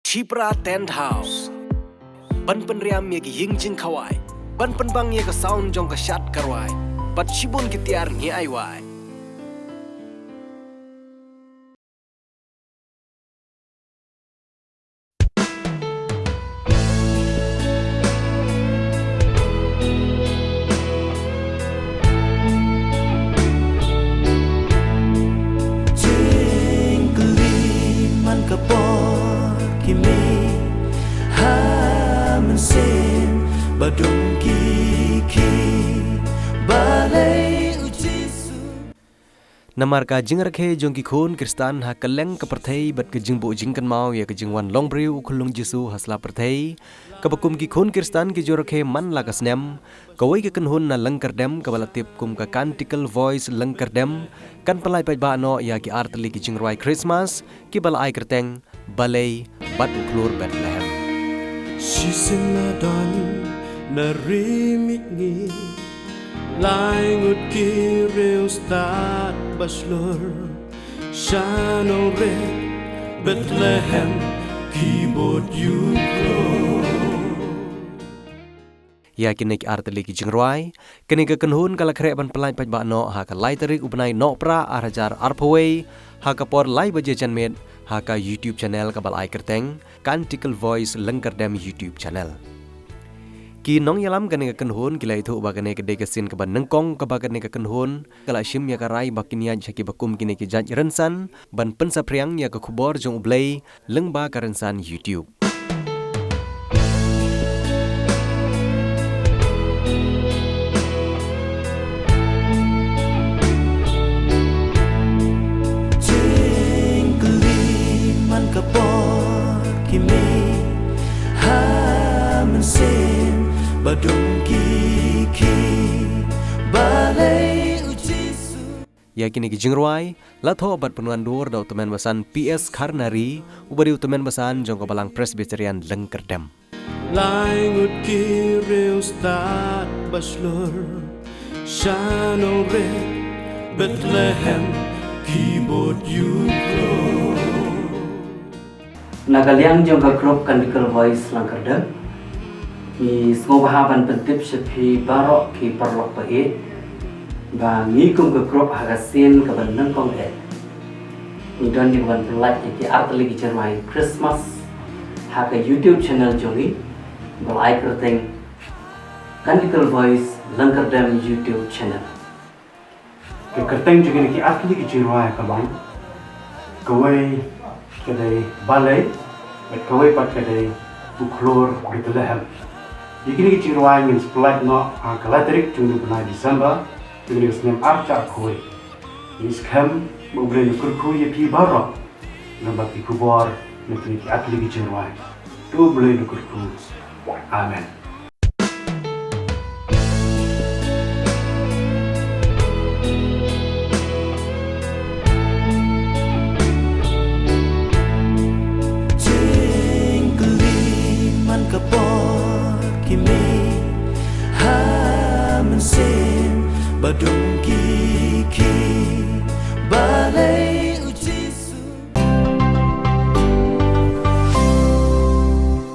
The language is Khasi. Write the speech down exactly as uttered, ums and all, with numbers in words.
Shipra Tent House. Ban pynriam ïa ki ïing jingkhawai, ban pynbang ïa ka sound jong ka shad ka rwai, bad shibun ki tiar ngi ai wai. Jingkylli man ka por ki mih ha mynsiem ba dum ki khih, balei u Jisu? Namar ka jingrakhe jong ki khun Khristan ha kylleng ka pyrthei bad ka jingbuh jingkynmaw ïa ka jingwan longbriew u Khunlung Jisu ha sla pyrthei, kaba kum ki khun Khristan ki ju rakhe man la ka snem, kawei ka kynhun na Lyngkyrdem kaba la tip kum ka Canticle Voice Lyngkyrdem, kan pynlait paidbah noh ïa ki artylli ki jingrwai Christmas, kiba la ai kyrteng Balei bad U Khlur Bethlehem. Shisien la don na ri mihngi lai ngut ki riewstad ba shlur sha nongrim Bethlehem ki bud ïa U Khlur. Ïa kine ki artylli ki jingrwai, kane ka kynhun ka la khreh ban pynlait paidbah noh ha ka lai tarik u bnai Nohprah ar hajar arphew wei, ha ka por lai baje janmiet, ha ka YouTube channel kaba la ai kyrteng Canticle Voice Lyngkyrdem YouTube channel. Ki nongïalam kane ka kynhun ki la ïathuh ba kane ka dei ka sien kaba nyngkong kaba kane ka kynhun ka la shim ïa ka rai ba kin ïaid sha kiba kum kine ki jait rynsan ban pynsaphriang ïa ka khubor jong U Blei lyngba ka rynsan YouTube. Jingkylli man ka por ki mih ha mynsiem ba dum ki khih, balei u Jisu? Ïa kine ki jingrwai la thoh bad pynwandur da u tymmen basan P S Kharnari, uba dei u tymmen basan jong ka Balang Presbyterian Lyngkyrdem. Lai ngut ki riewstad ba shlur sha nongrim Bethlehem ki bud ïa U Khlur. Na ka liang jong ka group Canticle Voice Lyngkyrdem, ngi sngewbha ban pyntip sha phi baroh ki paralok ba ïeit ba ngi kum ka group ha ka sien kaba nyngkong eh ngi don ïa ka ban pynlait ïa ki artylli ki jingrwai Christmas ha ka YouTube channel jong ngi, ba la ai kyrteng Canticle Voice Lyngkyrdem YouTube channel. Ka kyrteng jong kine ki artylli ki jingrwai ka long, kawei ka dei Balei, bad kawei pat ka dei U Khlur Bethlehem. Ïa kine ki jingrwai ngin sa pynlait noh ha ka lai tarik jong u bnai December jong kane ka snem ar hajar arphew wei. Ngi skhem ba U Blei un kyrkhu ïa phi baroh lyngba ki khubor na kine ki artylli ki jingrwai. To U Blei un kyrkhu. Amen. Jingkylli man ka por ki mih ha mynsiem ba dum ki khih, balei